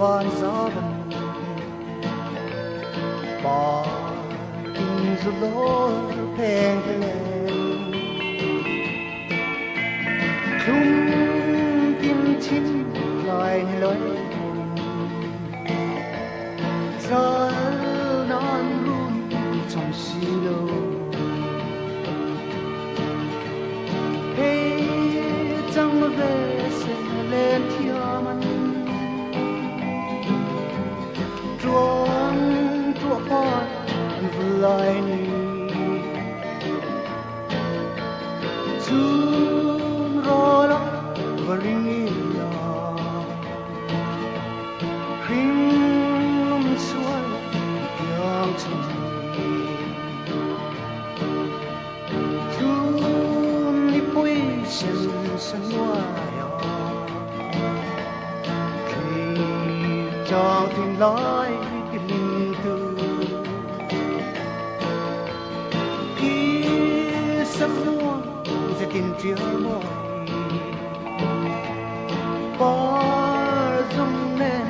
Van zavan Parking zu lor pheng lên Thlum kim chim lại lối Zal nan run trong silo Hey chẳng về sẽ lên thiam Chuang chua par lại ni Chun ro la varing ila Hring lum sual piang chung Chun ni pui sen sen nuai Khi chang tin lai linh tu Khi sắm mua sẽ tin chia môi Par dung nên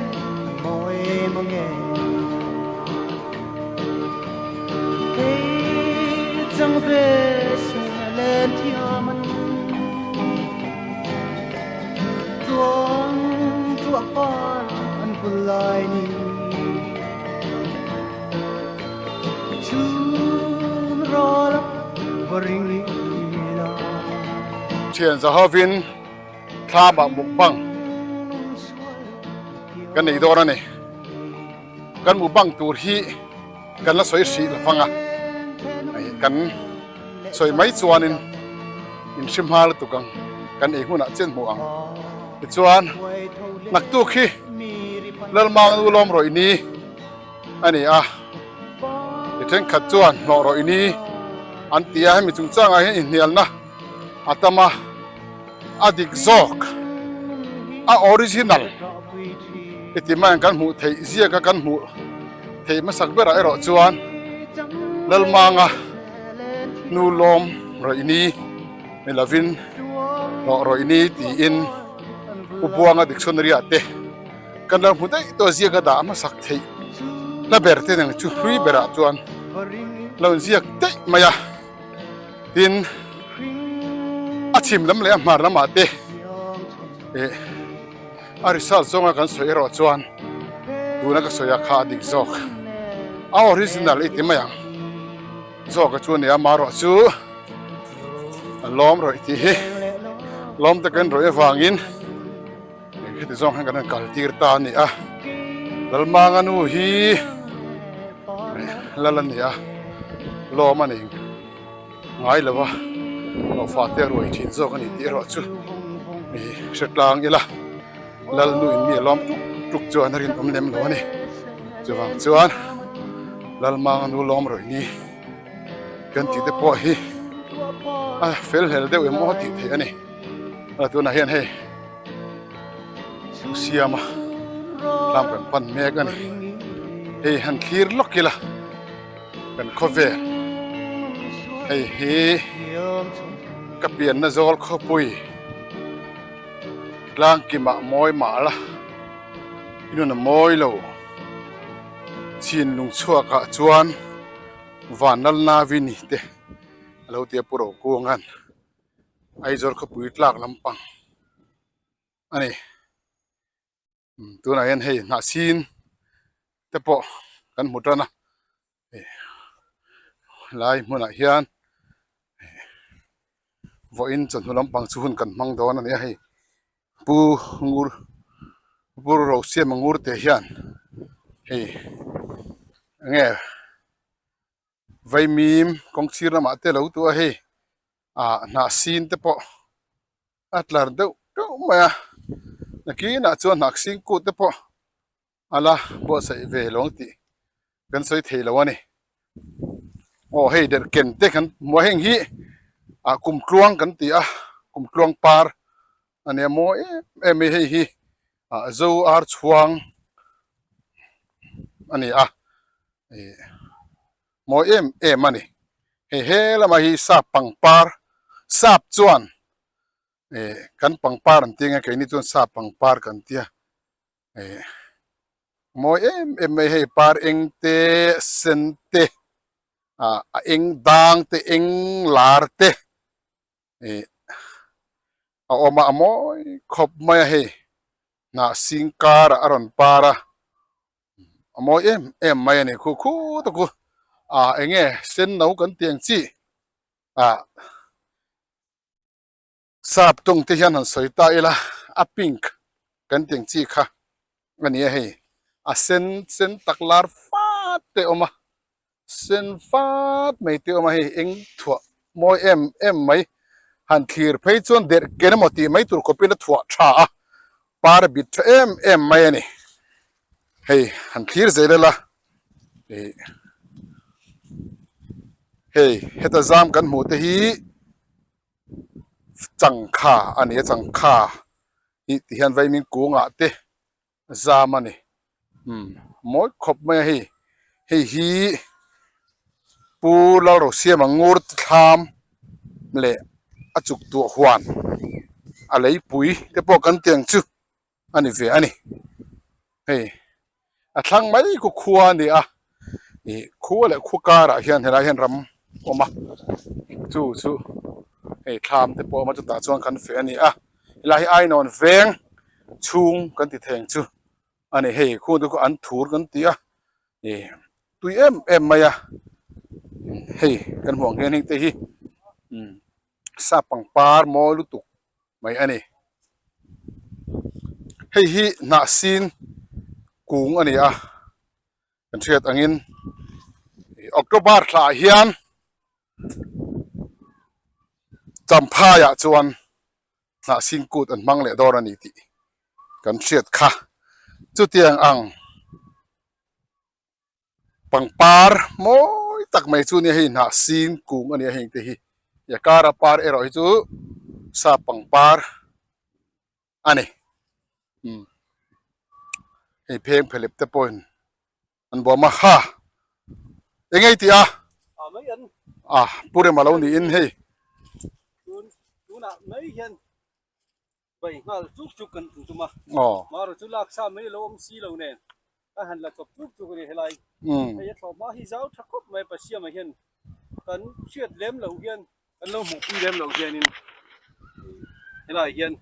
môi mong nghe Thế chẳng về sẽ lên thiam Chuang chua par an lại ni Chun ro la varing ila Thian za hovin thla mah mukbang kan nei dawn a ni. Kan mukbang tur hi kan la sawi hrih lo vang a, kan sawi mai chuanin in hri hma lutuk ang kan ei hunah chian hmuh ang. Tichuan naktuk hi Lalmang nu lawm rawih ni a ni a, mi thenkhat chuan hlawh rawih ni an ti a, hemi chungchangah hian inhnialna a tam a, a dik zawk a original i ti mai ang kan hmuh theih ziaka kan hmuh theih hmasak berah erawh chuan Lalmanga nu lawm rawih ni ni lovin hlawh rawih ni tiin U Buanga dictionary ah te kan lo hmu daih tawh ziaka dah hmasak theih la ber te nang chu hlui berah chuan lo inziak daih mai a. Tin, a chhim lam leh a hmar lamah te eh a result zawnga kan sawi erawh chuan tuna ka sawi a kha a dik zawk a original i ti mai ang zawk a chu a ni a marawh chu a lawm rawih tih hi lawm takin rawih avangin heti zawng hian kan rawn kal tir ta a ni a Lalmanga nu hi lal a ni a lawm a ni ngai lo a hlawhfa te a ruai thin zawk a ni tih erawh chu ih hre tlang ila lal nu in mi a lawm tuk tuk chuan a rinawm lem lo a ni chuvang chuan Lalmanga nu lawm rawih ni kan tih te pawh hi a fel hlel deuh em aw tih theih a ni. A tunah hian hei siama tlang kan pan mek a ni hei han thlir lawk ila kan khawvel hei hi ka pianna zawl khawpui tlang kimah mawi mah la i nun a mawi lo chhin lung chhuakah chuan van lalnavi ni te a lo tia pu Rokunga'n. Aizawl khawpui tlak lampang a ni tunah hian hei hnahsin te pawh kan hmu tan a helai hmunah hian vawiin chawhnu lampang chu hun kan hmang dawn a ni a hei pu ngur pu Rosiama ngur te hian hei enge vaimim kawng sir lamah te lo tuah a hei ah hnah sin te pawh a tlar deuh deuh mai a nakinah chuan hnah sin kut te pawh a la buatsaih ve lo ang tih kan sawi thei lo a ni aw hei derhken te kan hmu a heng hi ah kumtluang kan ti a kumtluang par a nia mawi em em mai hei hi ah zo ar chhuang a ni a ih mawi em em a ni hei he lamah hi sap pangpar sap chuan ih kan pangpar an ti ang e keini chuan sap pangpar kan tia ih. Mawi em em mai hei par eng te sen te ah a eng dang te eng lar te ih a awm a a mawi khawp mai a hei hnah sing karah a rawn par a a mawi em em mai a ni khu khu ta khu ah eng nge sen no kan tih ang chi ah. Sap tung te hian han sawi ta ila a pink kan tih ang chi kha a ni a hei a sen sen tak lar fat te a awm a sen fat mai te a awm a hei eng thuah mawi em em mai han thlir phei chuan derh ken emaw tih mai tur khawpin a thuah tha a par a bit tha em em mai a ni hei han thlir zel ila ih hei heta zam kan hmuh te hi. Changkha a ni a changkha hi ti hian vaimin kungah te zam a ni umm mawi khawp mai a hei hei hi Pu Lalrosiama ngur thlam leh a chuk tuah huan a leipui te pawh kan ti ang chu a ni ve a ni hei a thlang mai khu khua a ni a ih khua leh khua karah hian helai hian ram a awm a chu chu hei thlam te pawh a awm a chutah chuan kan feh a ni a helai hi ainawn veng chhung kan ti thei ang chu a ni hei khung te khu an thur kan ti a ih tui em em mai a hei kan hmuh ang hian heng te hi umm sap pangpar mawi lutuk mai a ni. Hei hi hnah sin kung a ni a, kan hriat angin October thla ah hian Champhai ah chuan hnah sin kut an hmang leh dawn a ni tih kan hriat kha. Chutiang ang pangpar mawi tak mai chu nia hei hnah sin kung a nia heng te hi a kara par erawh hi chu sap pangpar a ni umm hei pheng phelep te pawhin an bawm a ha eng ei tih a ah pu rema lo niin hei. Bai nghal chuk chuk kan tum a, Maro chu lak sa mai lo awm si lo nen a han la chawp chuk chuk a ni helai. Hei a thlawh hma hi zau tha khawp mai Pasiama hian kan hriat lem loh hian kan lo hmuhpui lem loh hianin helai hian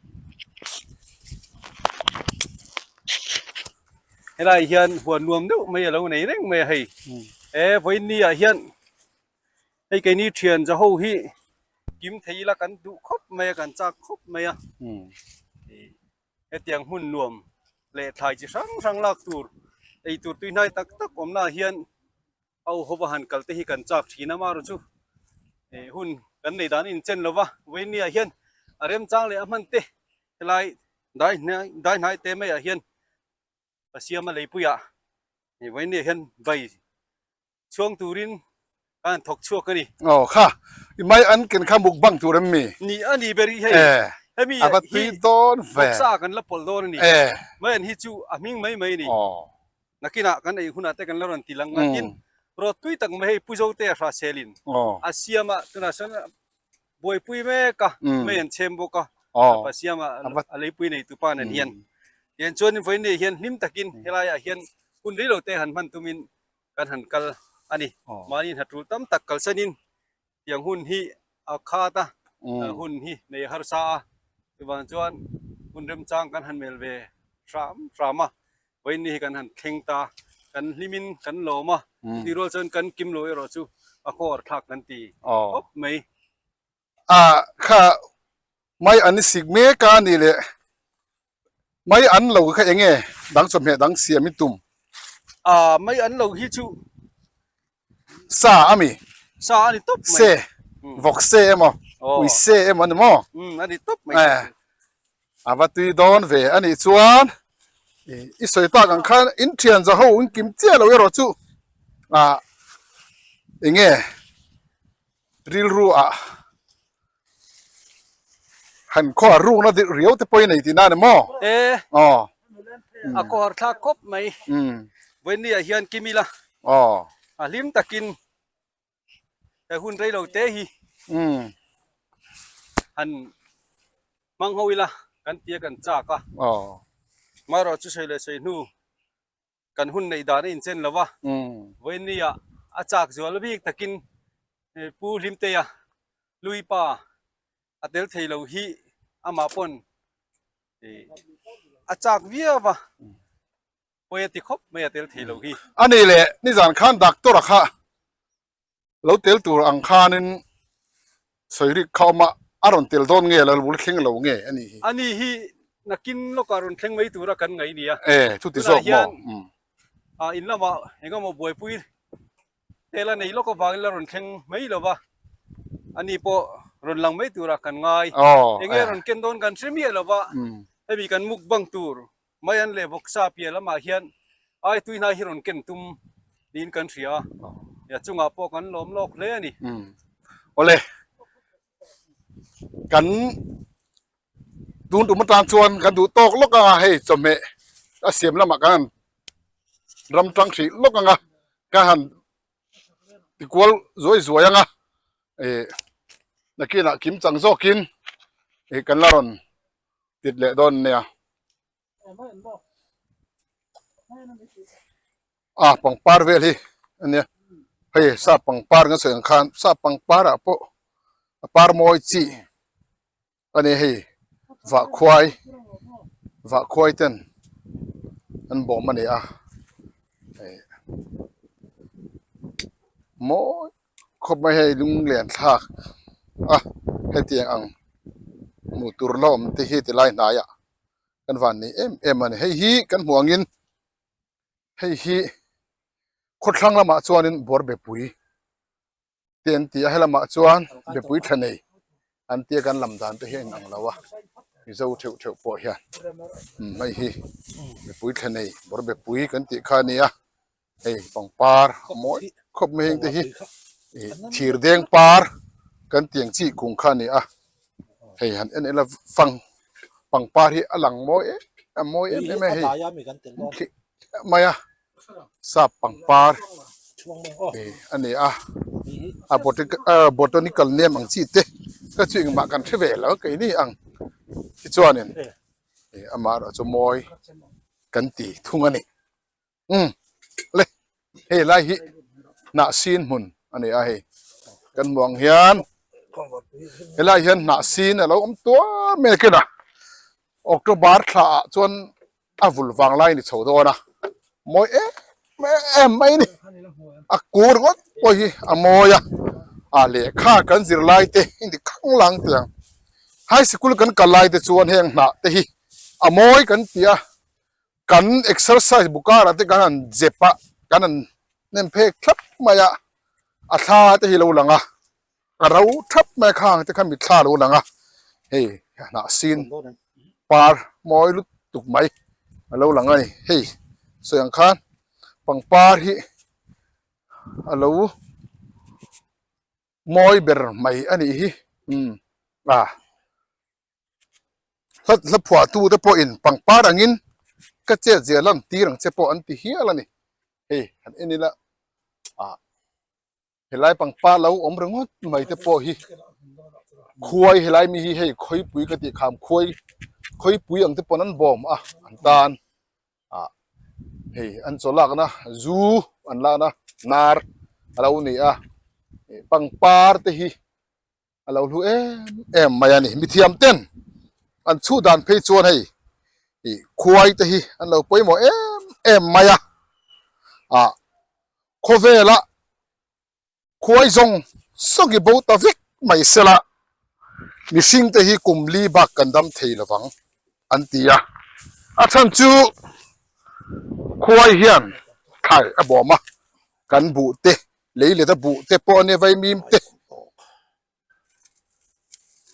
helai hian huan nuam deuh mai a lo nei reng mai a hei. E vawiin ah hian Hei keini thian za ho hi kim thei ila kan duh khawp mai a, kan chak khawp mai a. Hetiang hmun nuam leh thlai chi hrang hrang lak tur, ei tur tuihnai tak tak awmnaah hian a hova han kal te hi kan chak thin a, amaherawhchu chu hun kan nei dan a inchen lo va, vawiinniah hian a remchang leh a hman te helai dai hnai dai hnai te maiah hian a siam a leipuiah vawiinniah hian vai Chhuang turin ka han thawk chhuak a ni. Aw kha, i mai an ken kha mukbang tur em mi? Ni a ni ber i hei. Eh, Hemi a va hi tui dawn ve. vawksa kan la pawlh dawn a ni. Eh. Mai an hi chu a hming mai mai a ni. Aw. Nakinah kan ei hunah te kan la rawn ti lang a. Tin, rawt tui tak mai hei Pu Zote a hraselin Aw. a siam a, tunah chuan buaipui mek a, mei an chhem bawk a, Aw. pa siam a A va a leipui nei tu pa nen hian. Tiang chuan vawiin hian hlim takin helaiah hian hun rei lo te han hman tumin kan han kal a ni. Mahni hna tul tam tak kalsanin tiang hun hi a khat a, hun hi nei harsa a, chuvang chuan hun remchang kan han mel ve hram hram a, vawiin ni hi kan han thleng ta, kan hlimin kan lawm a, chutih rual chuan kan kim lo erawh chu a khawhar thlak kan ti khawp mai. A kha mai an sik mek a ni leh mai an lo kha eng nge dang chawhmeh dang siam i tum? A mai an lo hi chu sa a mi? Sa a ni tawp mai. Se vawk se emaw ui se emaw a ni maw? Um a ni tawp mai. A va tui dawn ve a nih chuan i sawi tak ang khan in thian za ho in kim chiah lo erawh chu ah eng nge Rilru ah han khaw a rukna deuh riau te pawhin ei tihna a ni maw? E, Aw. A kawr thlak khawp mai. Vawiin ah hian kim ila. Aw. A hlim takin he hun rei lo te hi. Han hmang ho ila kan tia kan chak a. Aw. Marawh chu sawi leh sawi hnu. Kan hun neih dan a inchen lo a, vawiinniah a chak zual bik takin Pu Hlimteia Luipa a tel thei lo hi amah pawn a chak viau a, pawi a ti khawp mai a tel thei lo hi. A ni leh nizan khan doctor-a kha Lo tel tur ang khanin sawi rik kha awm a, a rawn tel dawn nge lo bul thleng lo nge a nih hi? A ni hi nakin lawkah rawn thleng mai tura kan ngaih nia. E, chuti zawk maw? Tunah hian in lamah eng emaw buaipui tel a nei lawk avangin la rawn thleng mai lo va, a ni pawh rawn lang mai tura kan ngai. Eng nge rawn ken dawn kan hre miah lo va, hemi kan mukbang tur Maian leh Vawksa piah lamah hian ai tui hnai hi rawn ken tum niin kan hria a, a chungah pawh kan lawm lawk hle a ni. Awle, kan tun tum atang chuan kan duh tawk lawk anga hei chawhmeh a siam lamah kan han ram tang hrih lawk anga kan han tikual zuai zuai anga eh nakinah kim chang zawkin eh kan la rawn tit leh dawn nia. A pangpar vel hi a nia hei sap pangpar kan sawi ang khan sap pangpar ah pawh a par mawi chi a ni hei vahkhuai vahkhuai ten an bawm a ni a hei mawi Khawp mai hei lunglen thlak a hetiang ang hmuh tur la awm te hi tilai hnaiah kan van nei em em a ni hei hi kan hmuh angin hei hi khawthlang lamah chuanin bawrbepui te an ti a helamah chuan bepui tha nei an tia kan lam dan te hi a inang lo a mizo theuh theuh pawh hian hei hi mipui thla nei bawrbepui kan tih kha a ni a. Hei pangpar a mawi khawp mai heng te hi ih thir deng par kan tih ang chi kung kha a ni a hei han en ila fang pangpar hi a lang mawi em a mawi em em a hei mai a sap pangpar ih a ni a a botanical name ang chi te ka chu engmah kan hre ve lo keini ang tichuanin ih amaherawhchu mawi kan ti thung a ni. Umm le hei lai hi hnah sin hmun a ni a hei kan hmuh ang hian helai hian hnah sin a lo awm tuar mai a ken a October thla ah chuan a vul vang lai a ni chho dawn a mawi em em mai a ni a kur ngawt pawh hi a mawi a a lehkha kan zir lai te in ti khang lang teh ang high sikul kan kal lai te chuan heng hnah te hi a mawi kan ti a. Kan exercise bukara te kan han zep a, kan han nem phek thlap mai a, a thla te hi lo lang a, a ro thap mai a khang te kha mitthla a lo lang a, hei hnah sin par mawi lutuk mai a lo lang a ni, hei sawi ang khan pangpar hi a lo mawi ber mai a nih hi umm a. Hla hla phuahtu te pawhin pangpar angin ka chet zia lan tir ang che pawh an ti hial a ni. Hei han en ila ah helai pangpar lo awm ringawt mai te pawh hi khuai helai mi hi hei khawipui ka tih kham khuai khawipui ang te pawn an bawm a an tan ah hei an chaw lakna zu an lakna nar a lo ni a pangpar te hi. a lo hlu em em mai a ni mithiam ten an chhuh dan phei chuan hei ih khuai te hi an lo pawimawh em em mai a ah khawvela khuai zawng zawng hi bo ta vek mai sela mihring te hi kum li bak kan dam thei lovang an ti a a chhan chu khuai hian thlai a bawm a kan buh te Lei let a buh te pawh a nia vaimim te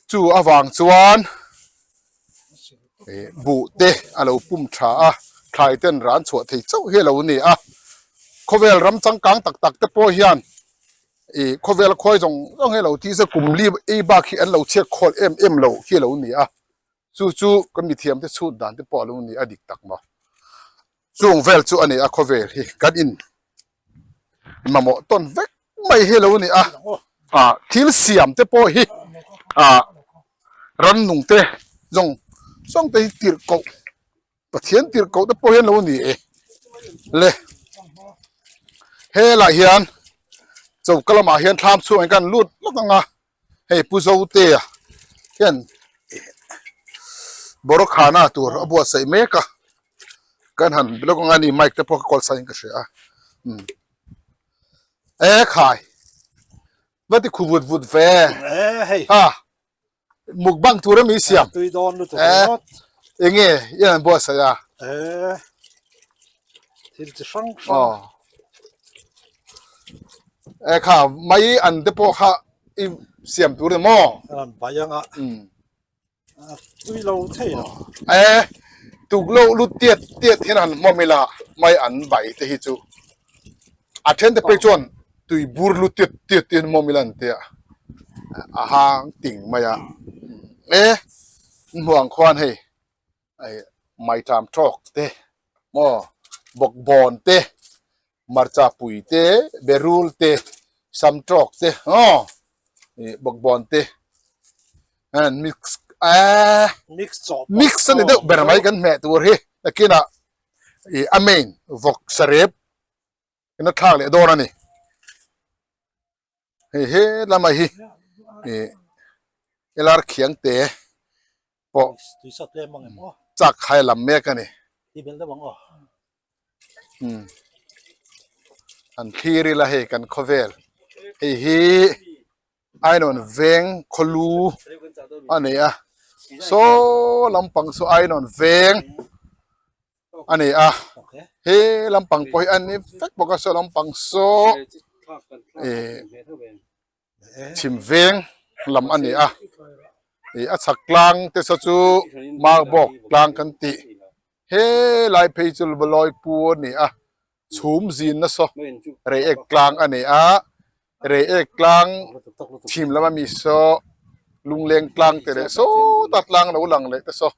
chu avang chuan eh buh te a lo pum tha a thlai ten ran chhuah thei chauh hi a lo ni a khawvel ram changkang tak tak te pawh hian ih khawvel khawi zawng zawng hi a lo tih se kum li ei bak hi an lo chhiat khawl em em lo hi a lo ni a chu chu kan mithiam te chhut dan te pawh a lo ni a dik tak maw chung vel chu a ni a khawvel hi kan in mamawh tawn vek mai hi lo ni a ah thil siam te pawh hi ah rannung te zawng zawng te hi tirhkoh pathian tirhkoh te pawh hian lo ni e. Le helaiah hian choka lamah hian thlam chhungah hian kan lut lawk ang a hei Pu Zotea hian Borokhana tur a buatsaih mek a kan han be lawk ang a ni mic te pawh ka kawl sain ka hria a umm e khai va ti khu vut vut ve e hei ha mukbang tur ami siam tui dawn lutuk eh enge i an buatsaih a eh thil chi hrang hrang e kha mai an te pawh kha i siam tur ni maw an bai anga um tui lo thei lo e tuk lo lu tiat tiat hian han hmawm ila mai an bai te hi chu A then te pek chuan tui bur lu tiat tiat te hian mawm ila an tia a hang ting mai a e hmuang khuan hei ai maitam tawk te maw bawkbawn te hmarcha pui te berul te sam tawk te aw ih bawkbawn te an mix eee mix chawh mix a ni deuh ber mai kan hmeh tur hi nakinah ih a main vawk sarep in a thlak leh dawn a ni hei he lamah hi ih elar khiang te pawh chak khai lam mek a ni umm an thlir ila hei kan khawvel hei hi Ainawn veng khawlu a ni a saw lampang chu Ainawn veng a ni a he lampang pawh hi a ni vek bawk a saw lampang saw ih chhim veng lam a ni a ih a chhak tlang te saw chu Marbawk tlang kan tih he lai phei chu Lawlawipur a ni a. Chhum zin nasa Reiek tlang a nei a, Reiek tlang chhim lama mi saw Lungleng tlang te leh sawta tlang lo lang leh te saw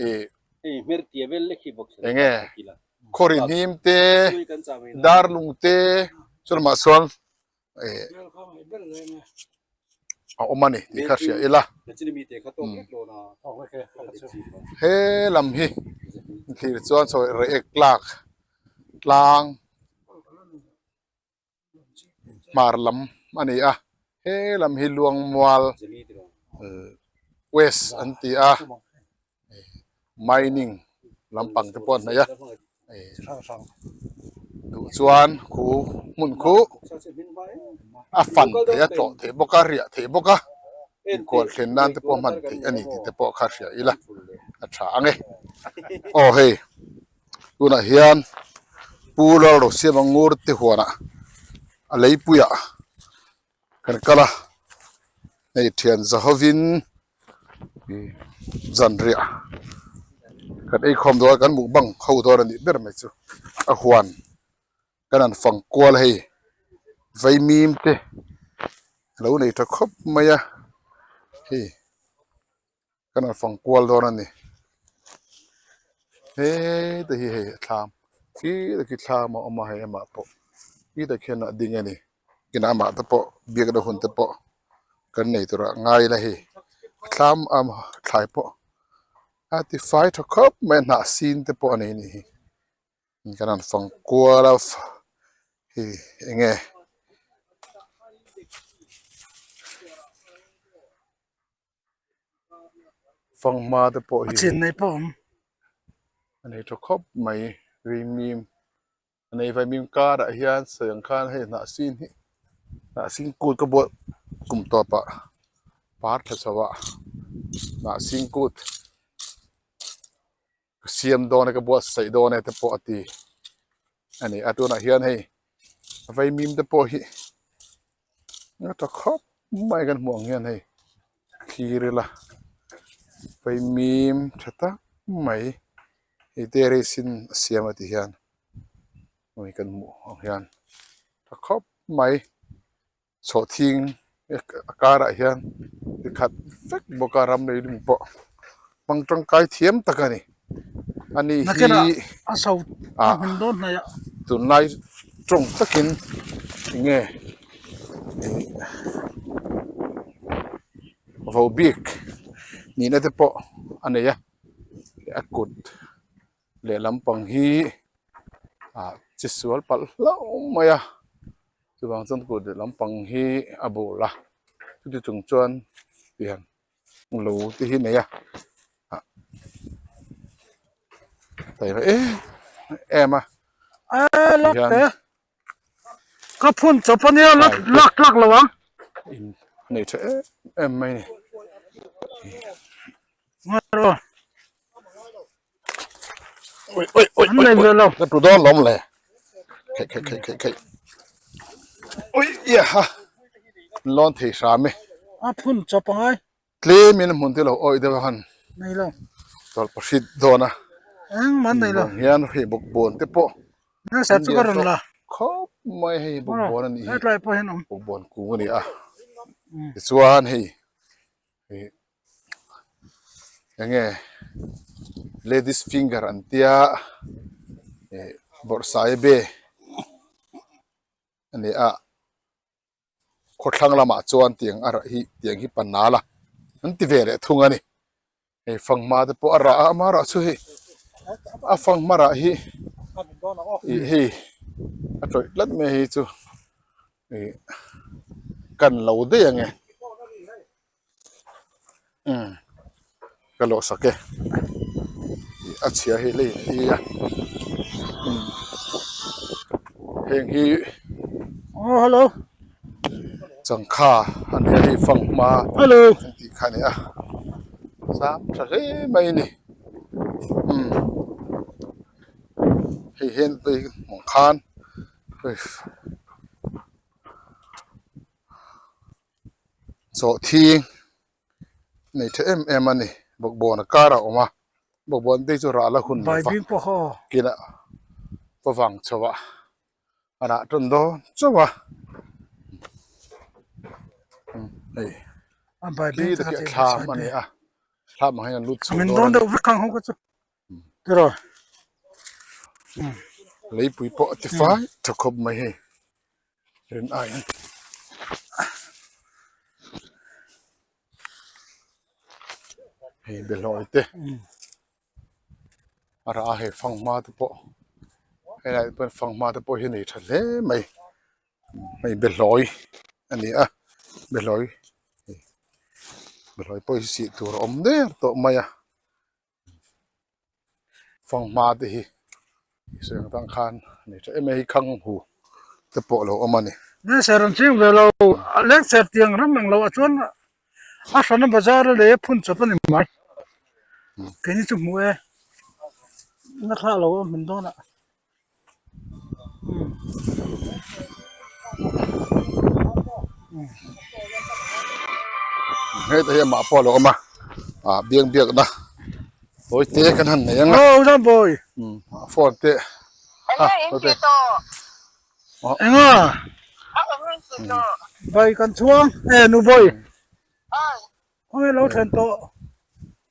ih eng nge Khawri hnim te Darlung te chu lamah chuan ih a awm a ni tih kha hria ila he lam hi thlir chuan sawi reiek tlak tlang hmar lam a ni a he lam hi Luangmual west an ti a mining lampang te pawh a hnaih a duh chuan khu hmun khu a fan theih a tlawh theih bawk a riah theih bawk a inkual thlen nan te pawh hman theih a ni tih te pawh kha hria ila a tha ang e aw hei tunah hian Pu Lalrosiama ngur te huanah a leipuiah Kan kal a, hei thian zahovin zanriah kan ei khawm dawn a, kan mukbang ho dawn a nih ber mai chu a huan kan han fang kual a hei vaimim te a lo nei tha khawp mai a hei. Kan rawn fang kual dawn a ni. Heta hi hei a thlam khi khi thlam a awm a hei amah pawh khitah khian a ding a ni. Kinah amah te pawh biakna hun te pawh kan nei tur ah ngai ila hei a thlam a thlai pawh a ti fai tha khawp mai a hnah sin te pawh a nei a nih hi. Kan rawn fang kual a hei eng nge. Fanghma te pawh hi A chin nei pawh awm. A nei tha khawp mai vaimim a nei vaimim karah hian sawi ang khan hei hnah sin hi hnah sin kut ka buat kum tawp ah par tha chho ah hnah sin kut ka siam dawn e ka buatsaih dawn e te pawh a ti a ni a tunah hian hei vaimim te pawh hi a tha khawp mai kan hmuh ang hian hei thlir ila vaimim tha tak mai hei terrace in a siam a ti hian hei kan hmuh ang hian tha khawp mai. Chhawhthing a karah hian ti khat vek bawk a ram leilung pawh hmang tangkai thiam tak a ni. Ani hi ah tunlai tawng takin enge ih vo bik nihna te pawh a nei a a kut lehlam pang hi. Ah chi sual palh hlauh mai a chuvang chuan kut leh lampang hi a bul a chuti chung chuan tiang lo te hi nei a ah taima em em a tihian Ka phun chawp ania lak lak lak lo ang. In nei tha em em mai ni. Ngailo. Oi oi oi An nei ve lo. Ka tu dawn lawm le. Khei khei khei khei khei. Oi ia ha. Lawn thei hram e. A phun chawp angai. Tlem in hmun te lo awih deuh a han Nei lo. Tawlhpahrit dawn a. Engmah nei lo. Bawng hian hei bawkbawn te pawh. Nasa chu ka rawn la. Khawp mai hei bawkbawn a nih hi. Hetlai pawh hian awm. Bawkbawn kung a ni a. Tichuan hei enge ladies finger an tia bawrhsai be a ni a. Khawthlang lamah chuan tiang a rah hi tiang hi panal a an ti ve leh thung a ni hei fanghma te pawh a rah a ama rah chu hei a fanghma rah hi ih hei a tawih tlat mai hei chu ih kan lo daih ang e. Umm ka lawh sak e a chhia hi lei a i a umm heng hi aw hello changkha a nia hei fanghma hello an tih kha a ni a zam tha hle mai a ni umm hei hian hei hmuh khan Chawhthing nei tha em em a ni bawkbawn a kar a awm a bawkbawn te chu rah la hun lo va kinah va vang chho a a rah tawn dawn chauh a hei khi takih a thlam a ni a thlam ang hian an lut chho dawn a ni. Leipui pawh a ti fai tha khawp mai hei. Rin aiin hei behlawi te a rah a hei fanghma te pawh helai ah pawh fanghma te pawh hi a nei tha hle mai hei behlawi a ni a behlawi behlawi pawh hi sih tur a awm der tawh mai a. Fanghma te hi sawi ang tang khan a nei tha em em hi khang hu te pawh a lo awm a ni. Lengser an ching ve lo, lengser tiang ram eng loh ah chuan a hrana bazar a lei a phun chawp a ni mai. Keini chu hmuh e, na thlah lo a hmun dawn ah. Hetah hian mah pawh a lo awm a ah biang biakna tawi te kan han nei ang a Aw Zambawi phone te a te Enga Bai kan chhuang e nu bawi khawnge lo thlen tawh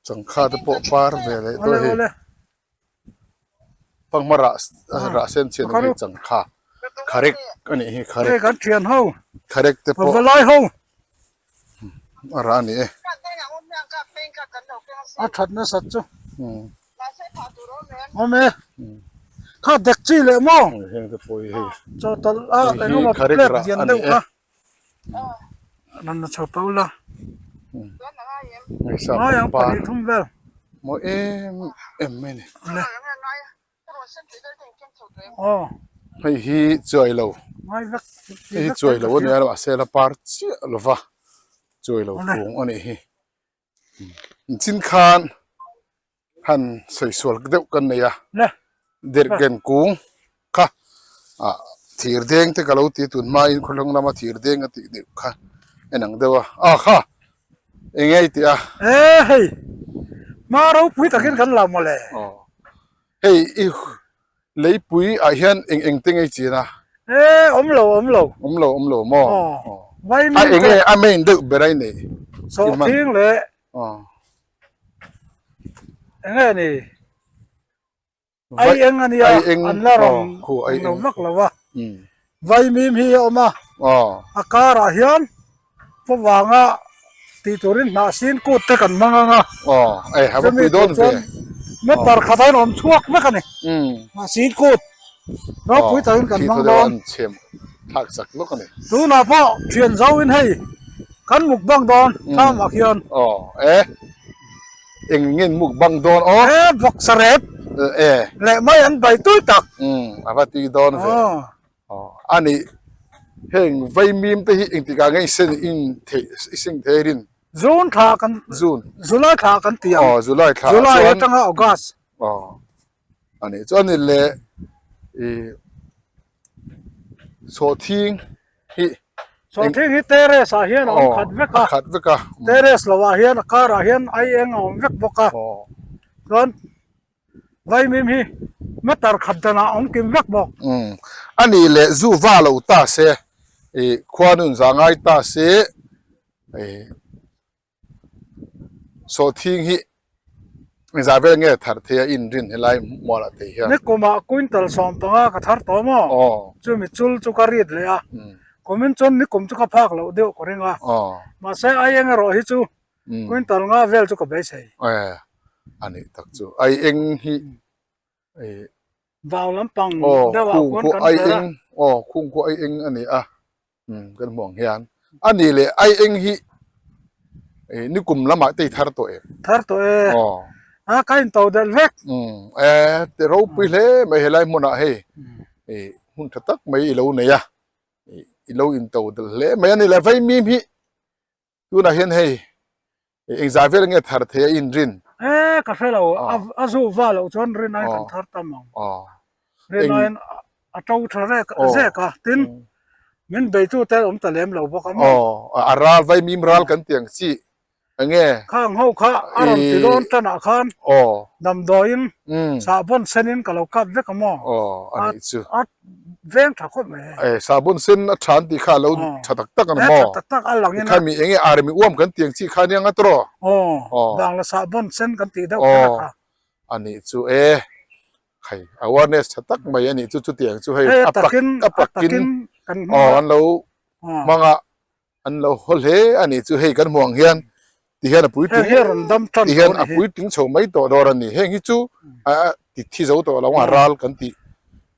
Changkha te pawh par ve leh dawn a hei. Fanghma rah rah sen chian hi changkha kharek a nih hi kharek kan thian ho kharek te pawh valai ho a rah a ni e a that nasat chu awm e kha dek chi leh maw heng te pawh hi hei chaw tawlh a engemaw plate lian deuh kha Rawn la chho pau la. Ngai ang pahnih thum vel. Mawi em em mai ni. Aw. Hei hi chuai lo. Ngai vek. Hei hi chuai lo a nia mahse la par chiah lova chuai lo kung a nih hi. Chin khan han sawi sual deuh kan nei a derhken kung kha ah thir deng te ka lo ti tun hmain khawlhawng lama thir deng a tih deuh kha en ang deuh a ah kha eng nge i tih a e hei hma ropui takin kan la mawle aw hei i leipui ah hian eng eng te nge i chin a e awm lo awm lo awm lo awm lo maw a eng nge a main deuh ber a i neih sawhthing leh Enge ni? Ai eng a nia, an la rawn lo vak lo a. Vaimim hi a awm a, a karah hian pawvanga tih turin hnah sin kut te kan hmang ang a. Chumi tur chuan meter khat a inawm chhuak vek a ni, hnah sin kut. Ropui takin kan hmang dawn. An chhem thlak sak lawk a ni. Tunah pawh thian zo in hei kan mukbang dawn thlamah khian. Aw e eng nge mukbang dawn aw. E vawksa rep e leh mai an bai tui tak. Umm a va tui dawn ve. Aw a ni heng vaimim te hi engtikah nge i sen in theih i seng thei rin. June thla kan June July thla kan ti ang. Aw July thla ah chuan. July atanga August. Aw a nih chuan ni leh ih sawhthing hi Sawhthing hi terrace ah hian a awm khat vek a. A khat vek a. Terrace lo ah hian a kar ah hian ai eng a awm vek bawk a. Chuan Vaimim hi meter khat danah a awm kim vek bawk. Umm a nih leh zu va lo ta se ih khuanun za ngai ta se ih sawhthing hi engzah vel nge thar thei a inrin helai mualah te hian. Nikumah quintal 15 ka thar tawh maw? Aw. Chumi chul chu ka rit leh a. Kumin chuan nikum chu ka phak loh deuh ka ring a. Aw. Mahse ai eng erawh hi chu Quintal nga vel chu ka beisei. E a nih tak chu. Ai eng hi e Vau lampang deuh ah khuan kan tel a. Aw khung khu ai eng a ni a. Umm kan hmuh ang hian. A nih leh ai eng hi e nikum lamah te i thar tawh em? Thar tawh e. Aw. A ka in to delh vek. Umm e ti ropui hle mai helai hmunah hei e hmun tha tak mai i lo nei a. I lo in to delh hle mai a ni le vaimim hi. Tunah hian hei engzah vel nge thar thei a inrin? E ka hre lo, a zu va loh chuan rin aiin kan thar tam ang. Rin aiin a to tha rek zek a, tin min beitu te awm ta lem lo bawk a maw? Aw, a ral vaimim ral kan ti ang chi enge? Khang ho kha a rawn ti dawn tanah khan damdawiin sahbawn senin ka lo kap vek a maw? Aw, a nih chu. A veng tha khawp mai. E sahbawn sen a tha an tih kha a lo tha tak tak a ni maw? E tha tak tak a lang in a. Tikhan mi enge army uam kan tih ang chi kha nia nga tawh rawh. Aw, bangla sahbawn sen kan tih deuh kher a kha. A nih chu e, hei awareness tha tak mai a nih chu chutiang chu hei a takin a takin kan hmang a. Aw an lo hmang a. An lo haw hle a nih chu hei kan hmuh ang hian ti hian a puitling Heng hi a rawn dam tan ti hian a puitling chho mai tawh dawr a ni. Heng hi chu a ti thi zo tawh lo ang a ral kan tih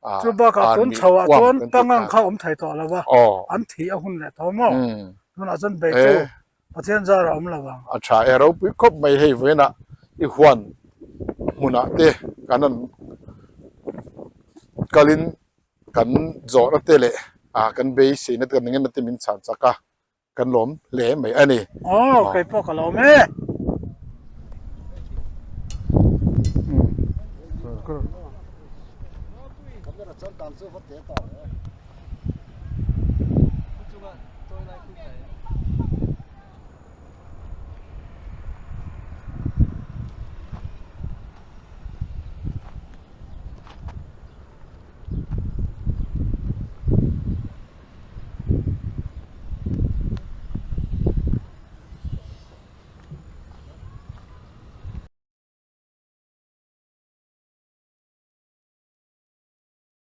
a Chu bakah tun chho ah chuan pangang kha awm thei tawh lo a, an thih a hun leh tawh maw? Tunah chuan beitu Pathian zar a awm lo ang. A tha e ropui khawp mai hei vawiinah i huan hmunah te kan rawn kalin Kan zawhna te leh ah kan beiseina te kan engemaw te min chhan chak a, kan lawm hle mai a ni. Aw, kei pawh ka lawm e.